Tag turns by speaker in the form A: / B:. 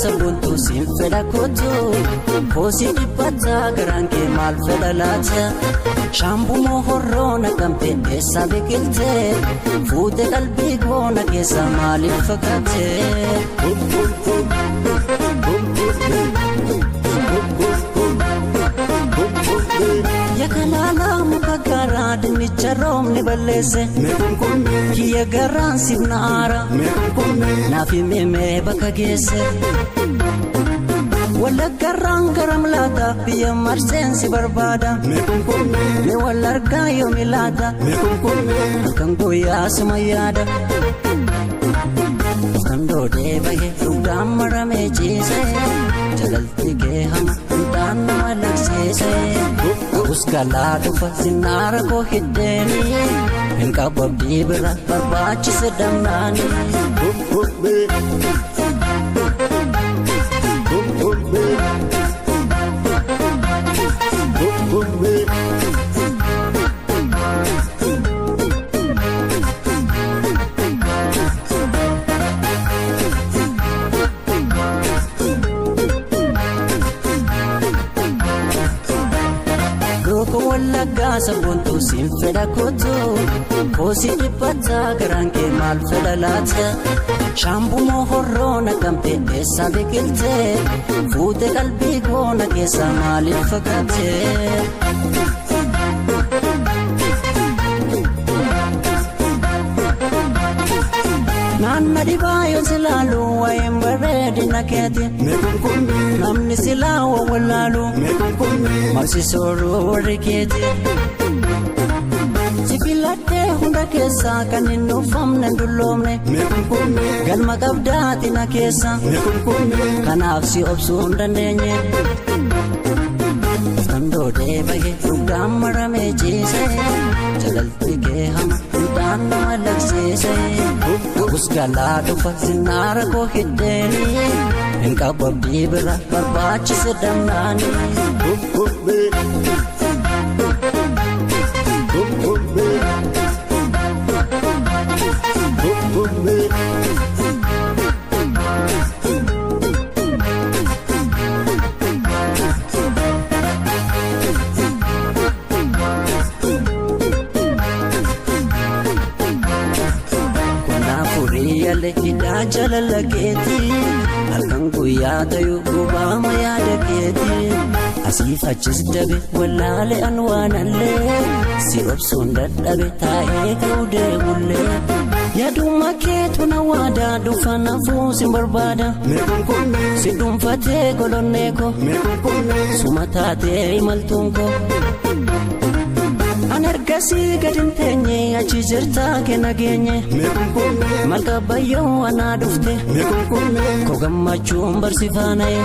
A: Sabboontuu siin fedha kootu Koosii dhiphataa garaan kee maal fedha laata Shaambumoo horroo naqamte eessa biqilte Fuute qalbii goona keessa maaliif fakkaate. Yakalaalaa muka garaa dinnicha roobni balleesse Kiyya garaan siif na aara naaf himee bakka geesse. Wallaggarraan garam laata biyya marseen si barbaada Mee wal argaa yoomi laata halkan guyyaa suma yaada. Kan doodee bahe dugdaan maramee ciise jalalti kee hama hundaan nama laqsiise. Ta'us galaa dhufa sinnaara koo hiddeeni hin qabu abdii bira barbaachise damnaani. Looko wallaggaa sabboontuu siin fedha kootu Koosii dhiphataa garaan kee maal fedha laata Shaambumoo horroo naqamte eessa biqilte Fuute qalbii goona keessa maaliif fakkaate. Naanna dhibaa yoo silaalu waa'een bareedina keeti. Namni silaa waan wallaalu marsi sooruu warri keeti. Si filadhee hunda keessaa kan hin nuufamne hin dulloomne. Galma qabdaati na keessa kanaaf si obsuu hin dandeenye. Kan doodee bahe dugdaan maramee ciise jalalti kee hama hundaan nama laqsiise. Ta'us galaa dhufa sinnaara koo hiddeeni hin qabu abdii bira barbaachise damnaani. Kanaafuu yaale hidhaa jaalala keeti halkan guyyaa ta'uu gubaama yaada keeti asiif achis dabe wallaale an waanallee si obsuun dadhabe taa'ee ka'uu deemullee yaaduma keetu na waadaa dhufa nafuu si barbaada si dhuunfatee kolonnee ko suma taatee imaltuun ko. An ergasii gadi hin teenye achi jirtaa kenna geenye malka bayyoo anaa dhufte koo gammachuun barsifaana'e.